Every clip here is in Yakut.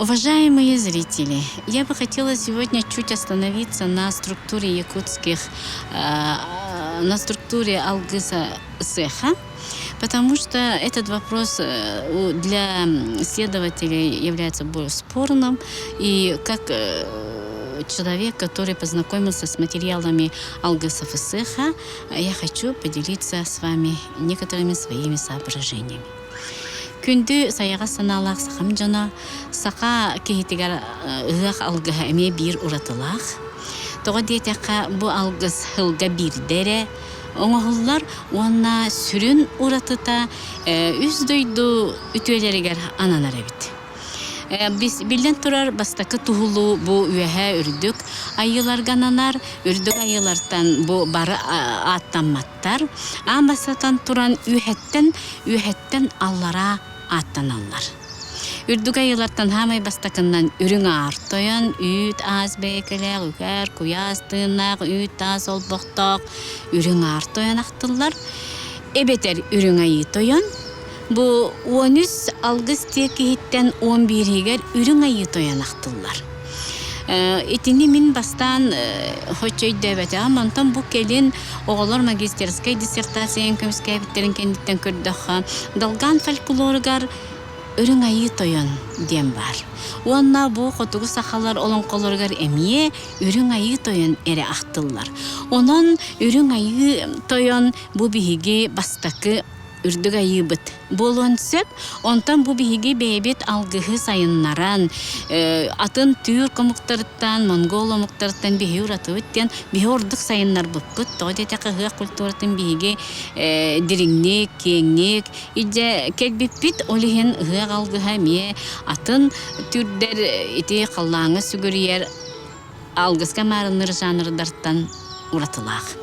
Уважаемые зрители, я бы хотела сегодня чуть остановиться на структуре якутских, на структуре алгыса цеха, потому что этот вопрос для исследователей является более спорным, и как человек, который познакомился с материалами алгысов и цеха, я хочу поделиться с вами некоторыми своими соображениями. Күндү сайаҕас санаалаах сахам дьоно, саха киһитигэр ыһыах алгыһа эмиэ биир уратылаах. Тоҕо диэтэххэ, бу алгыс сылга биирдэ эрэ оҥоһуллар уонна сүрүн уратыта үс дойду үтүөлэригэр ананар эбит. Биллэн турар, бастакы туһулуу бу үөһээ үрдүк айыыларга ананар. Үрдүк айыылартан бу бары ааттамматтар. Аан бастатан туран үөһэттэн үөһэттэн аллараа ааттаналлар. Үрдүк айыылартан хаамай бастакыннан үрүҥ аар тойон, үүт аас бэйэкэлээх, үкэр, куйаас тыыннаах, үүт таас олбохтоох үрүҥ аар тойон ахтыллар. Эбэтэр үрүҥ айыы тойон, Бу 13 алгыс тиэкиһиттэн 11-игэр Үрүҥ Айыы Тойон ахтыллар. Итини мин бастаан соччо өйдөөбөтөҕүм, онтон бу кэлин оҕолор магистерскай диссертацияны көмүскээбиттэрин кэнниттэн көрдөххө, Долган фольклоругар Үрүҥ Айыы Тойон диэн баар. Уонна бу хотугу сахалар олоҥхолоругар эмиэ Үрүҥ Айыы Тойон эрэ ахтыллар. Онон Үрүҥ Айыы Тойон бу биһиги бастакы үрдүк айыыбыт буолуон сөп. Онтон бу биһиги бэйэбит алгыһы сайыннаран, атын түүр омуктарыттан, монгол омуктарыттан биһи уратыбыт диэн биһи ордук сайыннарбыппыт. Тоҕо диэтэххэ ыһыах культуратын биһиги дириҥник, киэҥник илдьэ кэлбиппит. Ол иһин ыһыах алгыһа эмиэ атын түүрдэр ити халлааҥҥа сүгүрүйэр алгыска маарынныр жанрдартан уратылаах.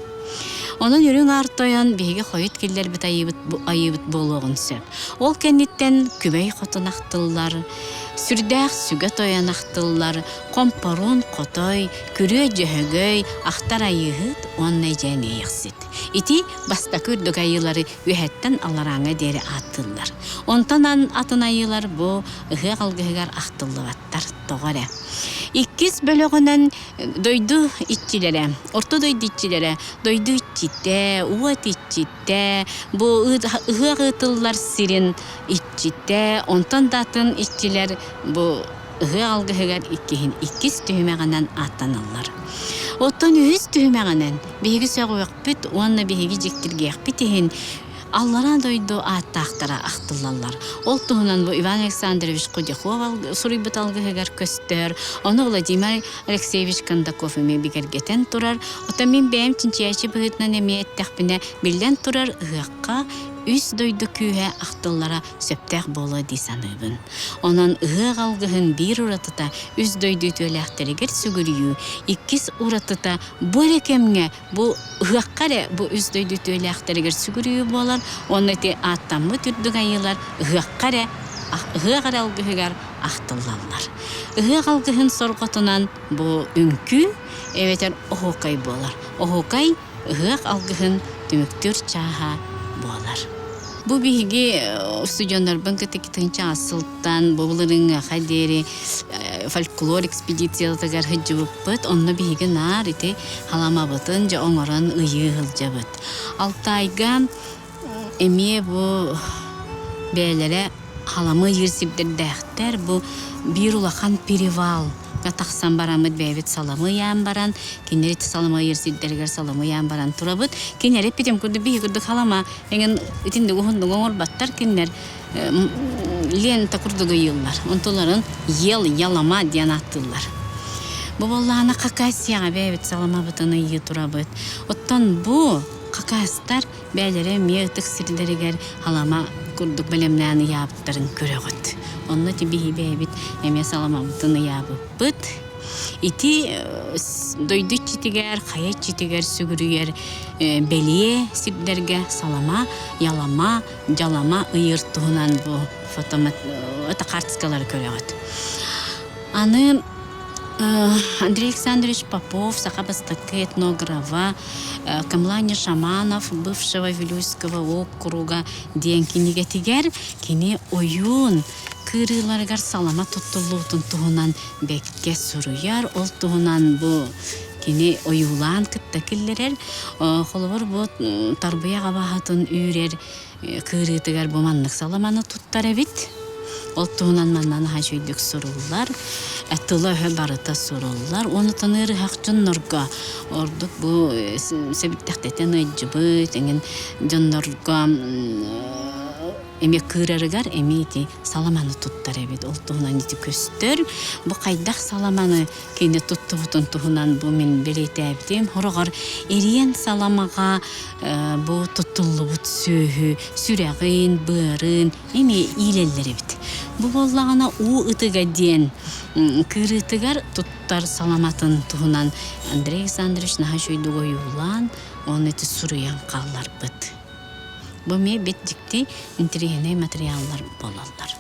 Онон Үрүҥ Аар Тойон биһиги хойут киллэрбит айыыбыт, айыыбыт буолуоҕун сөп. Ол кэнниттэн Күбэй Хотун ахтыллар, Сүрдээх Сүгэ Тойон ахтыллар, Хомпоруун Хотой, Күрүө Дьөһөгөй, Ахтар Айыыһыт уонна Эдьээн Иэйэхсит. Ити бастакы үрдүк айыылары үөһэттэн алларааҥҥа диэри ааттыыллар. Онтон атын айыылар бу ыһыах алгыһыгар ахтыллыбаттар. Тоҕо эрэ. Иккис бөлөҕүнэн дойду иччилэрэ, орто дойду иччилэрэ, дойду иччитэ, уот иччитэ, бу ыһыах ыытыллар сирин иччитэ, онтон да атын иччилэр бу ыһыах алгыһыгар иккиһин иккис түһүмэҕинэн ааттаналлар. Оттон үһүс түһүмэҕинэн биһиги сөҕүөхпүт уонна биһиги дьиктиргиэхпит иһин Аллараа дойду ааттаахтара ахтыллаллар. Ол туһунан бу Иван Александрович Худяков суруйбут алгыһыгар көстөр. Ону Владимир Алексеевич Кондаков эмиэ бигэргэтэн турар. Оттон мин бэйэм чинчийээччи быһыытынан эмиэ эттэхпинэ, биллэн турар, ыһыахха үс дойду күүһэ ахтыллара сөптөөх буолуо дии саныыбын. Онон ыһыах алгыһын биир уратыта үс дойду үтүөлээхтэригэр сүгүрүйүү, иккис уратыта бу эрэ кэмҥэ Бу ыһыахха эрэ бу үс дойду үтүөлээхтэригэр сүгүрүйүү буолар уонна ити ааттаммыт үрдүк айыылар ыһыахха эрэ ыһыах эрэ алгыһыгар ахтыллаллар. Ыһыах алгыһын сорҕотунан бу үҥкүү эбэтэр оһуокай буолар. Оһуокай ыһыах алгыһын түмүктүүр чааһа буолар. Бу биһиги устудьуоннарбын кытта икки сылтан бу былырыыҥҥыаха диэри фольклор экспедициятыгар сылдьыбыппыт. Онно биһиги наар ити халамабытын дьэ оҥорон ыйыы сылдьабыт. Алтайга эмиэ бу бэйэлэрэ халамы ыйыыр сирдэрдээхтэр. Бу биир улахан перевал тахсан бараммыт бэйэбит саламы ыйаан баран, кинилэр ити салама ыйыыр сирдэригэр саламы ыйаан баран турабыт. Кинилэр эппитим курдук биһи курдук халама эҥин итинник уһуннук оҥорботтор кинилэр лента курдук ыйыыллар. Онтуларын ел, ялама диэн ааттыыллар. Бу буоллаҕына Хакасияҕа бэйэбит саламабытын ыйыы турабыт. Оттон бу хакастар бэйэлэрэ эмиэ ытык сирдэригэр салама курдук бэлэмнээн ыйаабыттарын көрөҕүт. Онно ити биһи бэйэбит эмиэ саламабытын ыйаабыппыт. Ити дойду иччитигэр, хайа иччитигэр сүгүрүйэр бэлиэ сирдэргэ салама, ялама, дьалама ыйыр туһунан бу фото это хаартыскалары көрөҕүт. Аны Андрей Александрович Попов, саха бастакы этнографа, Камлани Шаманов бывшего Вилюйского округа диэн кинигэтигэр кини ойуун. кыырыыларыгар салама туттуллубутун туһунан бэккэ суруйар. Ол туһунан бу кини ойуулаан кытта киллэрэр. Холобур, бу тарбыйах абаһатын үүрэр кыырыытыгар бу маннык саламаны туттар эбит. Ол туһунан манна наһаа үчүгэйдик суруллар. Тыла-өһө барыта суруллар. Уонна ыарыһах дьоннорго ордук бу сэбирдэхтэтэн ыалдьыбыт эҥин дьоннорго эмиэ кыырарыгар эмиэ ити саламаны туттар эбит. Ол туһунан ити көстөр. Бу хайдах саламаны кини туттубутун туһунан бу мин бэлиэтээбитим. Хороҕор эриэн саламаҕа бу туттуллубут сүөһү сүрэҕин, быарын эмиэ иилэллэр эбит. Бу буоллаҕына уу ытыга диэн кыырыытыгар туттар саламатын туһунан Андрей Александрович наһаа үчүгэйдик ойуулаан уонна ити суруйан хаалларбыт. Бу эмиэ бит дьикти интэриэһинэй материаллар буолаллар.